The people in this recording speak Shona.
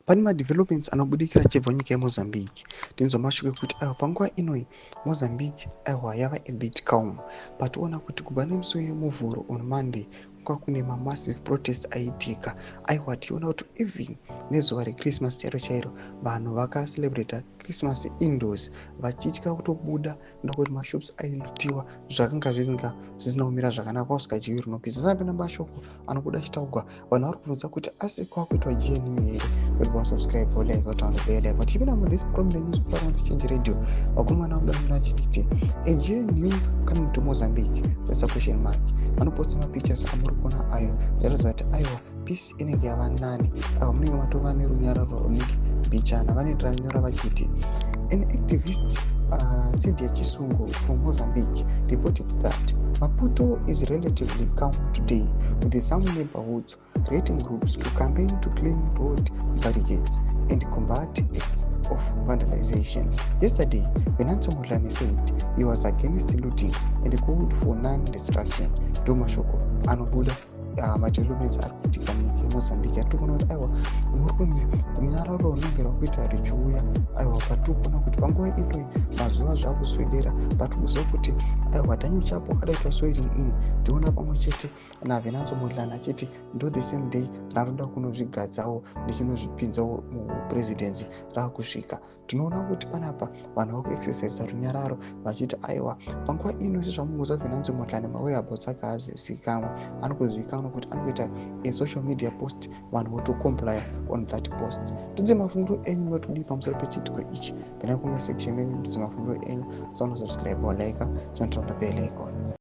Pane madevelopments anobudikira achibva munyika yeMozambique. Tinzwa mashoko ekuti aiwa, panguva inoi Mozambique aiwa yava a bit calm. Pationa kuti kubva nemusi weMuvhuro, on Monday, kwanga kune mamassive protest aiitika. Aiwa, tichiona kuti even nezuva reChristmas chairo chairo, vanhu vakacelebrata Christmas indoors vachitya kutobuda nekuti mashops ailootiwa. Zvakanga zvisina kumira zvakanaka, kwausingadyiwi rinopisa. Sanapena mashoko anobuda achitaugwa, vanhu vari kubvunza kuti asi kwakuitwa GNU here? Kuti wasubscribe, like, turn on the bell icon. Tipinda mu this prominent newspaper on Change Radio. Vakomana vabuda achiti, "A GNU coming to Mozambique?" That's a question mark. Vanoposta mapictures amuri kuona ayo, zvaratidza kuti aiwa, peace inenge yava nani. Aiwa, munenge matova nerunyararo runenge mbichana. Vanoendera nyora vachiti, "An activist, Sidia Chisungu from Mozambique, reported that Maputo is relatively calm today, with some neighborhoods creating groups to campaign to clean road barricades and combat acts of vandalization. Yesterday, Venancio Mondlane said he was against looting and called for non-destruction." Ndo mashoko anobuda, madevelopments ari kuitika munyika yeMozambique. Atiri kuona kuti aiwa, muri kunzi runyararo runenge rwakuita richiuya. Aiwa, patiri kuona kuti panguva inoi mazuva zvaakuswedera, patiri kuziva kuti aiwa, Daniel Chapo adaitwa swearing in, ndiona pamwe chete naVenancio Mondlane achiti ndo the same day ranoda kunozvigadzawo ndichinozvipinzawo mupresidency raakusvika. Tinoona kuti panapa vanhu vakuexercisa runyararo vachiti aiwa, panguva ino sezvamungoziva, Venancio Mondlane mawhereabouts ake haazivikanwa. Anokuzivikanwa kuti anokuita asocial media post, vanhu votocomplya on that post. Tudze mafungiro enyu, munotodii pamusoro pechiitiko ichi? Pinda comment section menyu, tudze mafungiro enyu. Sanosubscribe, walike, turn on the bell icon.